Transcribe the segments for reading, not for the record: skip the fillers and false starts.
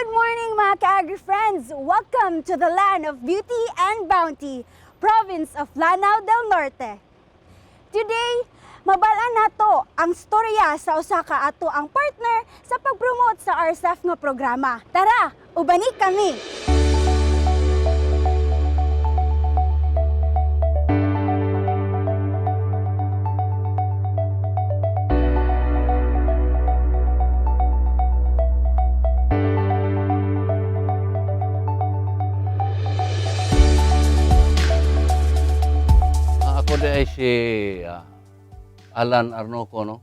Good morning, mga ka-agri-friends! Welcome to the land of beauty and bounty, province of Lanao del Norte. Today, mabal-an nato ang storya sa usa ka ato ang partner sa pag-promote sa RCEF nga programa. Tara, ubani kami! Ako di ay si Alan Arnoco, no?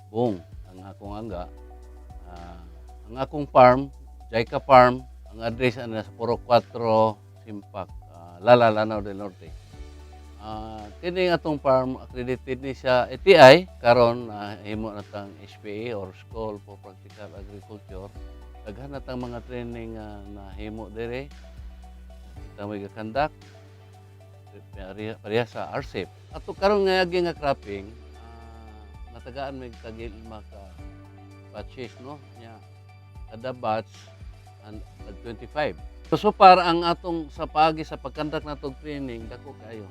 Bong, ang akong angga. Ang akong farm, Jaika Farm, ang address ana sa Puro 4, Simpak, Lala, Lanao del Norte. Kini atong farm accredited ni sa ATI karon, himo na tang SPA or School for Practical Agriculture. Daghan na tang mga training na himo dire. Kita mo ga-conduct pareha sa RCEP. Ato karon nga agi nga cropping, natagaan may tagil maka batches, no, nya kada batch and 25. So far ang atong sa paagi sa pagkandak natong training, dako kayo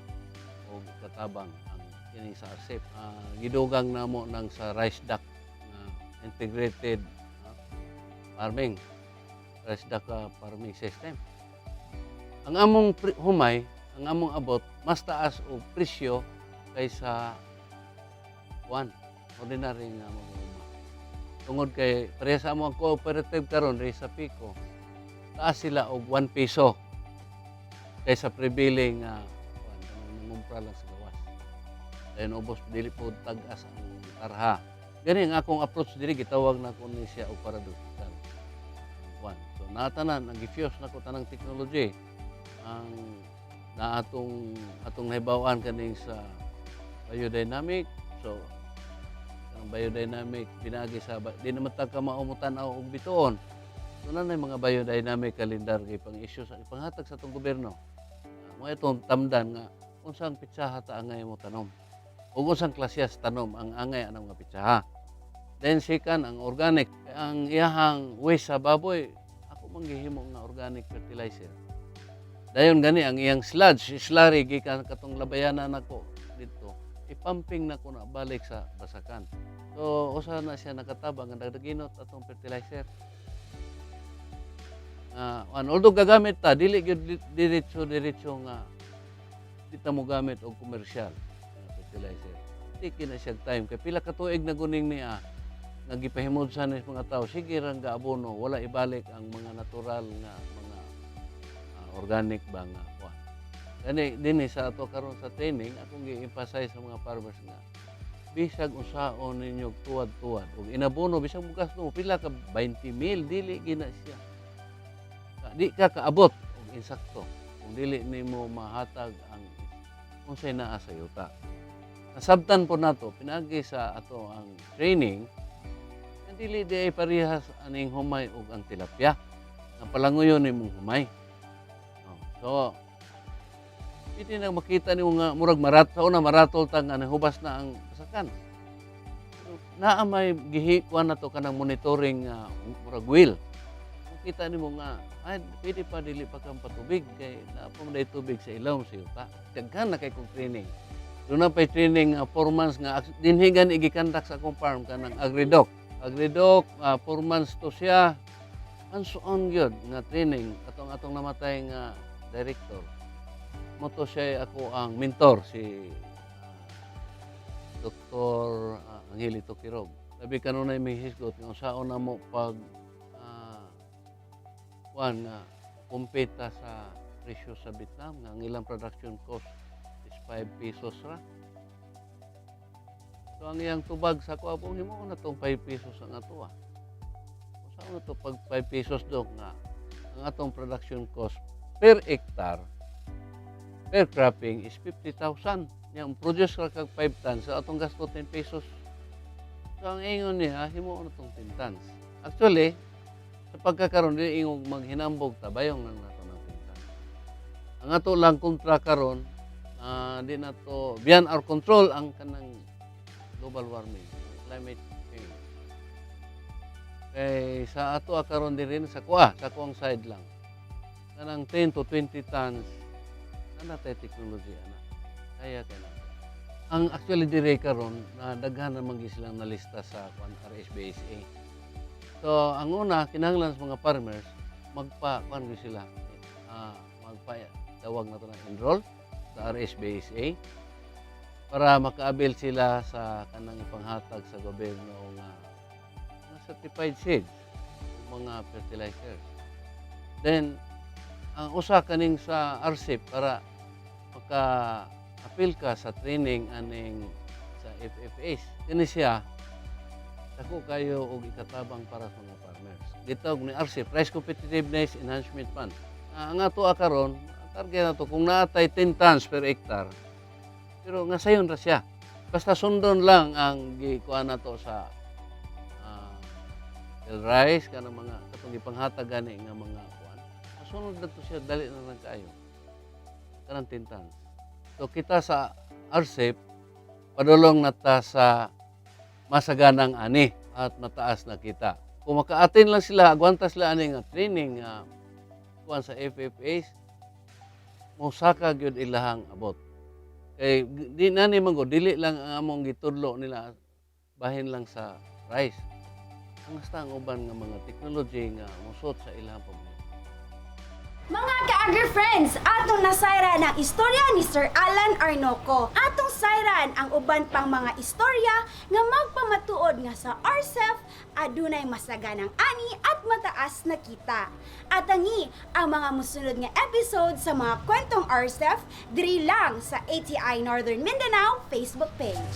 og katabang ang kini sa RCEP. Gidugang namo nang sa rice duck nga integrated farming, rice duck farming system. Ang among humay, ang among abot mas taas og presyo kaysa one ordinary nga mga huma. Tungod kay pareha sa among cooperative karon diri sa Pico, taas sila og 1 piso kaysa prevailing nga kuan, kanang nangumpra lang sa gawas. Dayon ubos dili po tag-as ang tarha. Gani ang akong approach diri, gitawag na ko ni siya og paradoxical. Kuan. So natanan ang gifuse nako tanang technology ang na atong nahibaw-an kaning sa biodynamic. So ang biodynamic pinagi sa di naman ta ka mao motan-aw og bituon. So naa nay mga biodynamic calendar kay pang issue sa ipanghatag sa atong gobyerno. Mo itong tamdan nga unsang pitsaha ta angay mo tanom ug unsang klase sa tanom ang angay anang mga pitsaha. Then second, ang organic, ang iyahang waste sa baboy, ako man gihimo nga organic fertilizer. Dayon gani ang iyang sludge, slurry gikan katong labayanan nako dito, ipumping na ko na balik sa basakan. So usa na siya nakatabang nga dagdaginot atong fertilizer. Ano, although gagamit ta dili gyud diretso diretso nga di ta mo gamit og komersyal nga fertilizer. Di kina siya time kay pila ka tuig na guning niya nga gipahimod sa ni mga tao, sige rang gaabono, wala ibalik ang mga natural nga mga organic ba nga kuan. Gani dinhi sa ato karon sa training, akong gi-emphasize sa mga farmers nga bisag unsaon ninyo tuwad-tuwad ug inabono, bisag mugasto mo pila ka 20 mil, dili gina siya di ka kaabot og insakto kung dili nimo mahatag ang unsay naa sa yuta. Nasabtan po nato pinagi sa ato ang training nga dili di ay parehas aning humay ug ang tilapia nga palanguyon nimong humay. Oh, so pwede na makita nimo nga murag marat sa una maratol ta nga nahubas na ang basakan. Pero naa may gihikuan na to kanang monitoring nga murag wheel. Makita nimo nga ay pwede pa, dili pa kang patubig kay naa pa man day tubig sa ilawom sa yuta. Daghan na kay kong training. Doon na pa'y training nga 4 months nga dinhi gani gikandak sa akong farm kanang Agridoc. Agridoc, 4 months to siya. Hands-on gyud nga training atong atong namatay nga director. Mo to siya ako ang mentor, si Dr. Angelito Quirog. Labi kanunay may hisgot nga unsaon na mo pag kuan nga kumpeta sa presyo sa Vietnam nga ang ilang production cost is 5 pesos ra. So ang iyang tubag sa kuha po, himo na tong 5 pesos ang ato ah. Unsaon na to pag 5 pesos dok nga ang atong production cost per hectare per cropping is 50,000. Nya produce ka kag 5 tons, sa atong gasto 10 pesos. So ang ingon niya, himo na tong 10 tons. Actually, sa pagkakaroon di ingong maghinambog ta bayong lang nato ng 10 tons. Ang ato lang kontra karon, di na to beyond our control ang kanang global warming, climate change. Kay sa ato karon din sa kuha, sa kuang side lang. Kanang 10 to 20 tons na natay technology ana. Kaya kay na. Ang actually dire karon na daghan naman gyud silang nalista sa kuan RSBSA. So ang una, kinahanglan sa mga farmers magpa kuan gyud sila. Magpa tawag na to na enroll sa RSBSA para maka-avail sila sa kanang ipanghatag sa gobyerno nga nga certified seeds, mga fertilizers. Then ang usa kaning sa RCEP para maka-appeal ka sa training aning sa FFAs. Kini siya dako kayo og ikatabang para sa mga farmers. Gitawag ni RCEP, Price Competitiveness Enhancement Fund. Ang ato karon, ang target nato kung naatay 10 tons per hectare, pero nga sayon ra siya. Basta sundon lang ang gikuan nato sa el rice kanang mga katong gipanghatag gani nga mga kuan. Masunod na to siya, dali na lang kaayo. Kanang 10 tons. So kita sa RCEP, padulong na ta sa masaganang ani at mataas na kita. Kung maka-attend lang sila, agwanta sila ani nga training nga kuan sa FFAs, mosaka gyud ilahang abot. Kay di na ni mango, dili lang ang among gitudlo nila bahin lang sa rice. Ang hasta ang uban nga mga technology nga mosot sa ilahang pamilya. Mga ka-agri-friends, atong nasayran ang istorya ni Sir Alan Arnoco. Atong sayran ang uban pang mga istorya nga magpamatuod nga sa RCEF adunay masaganang ani at mataas na kita. Atangi ang mga musunod nga episode sa mga kwentong RCEF diri lang sa ATI Northern Mindanao Facebook page.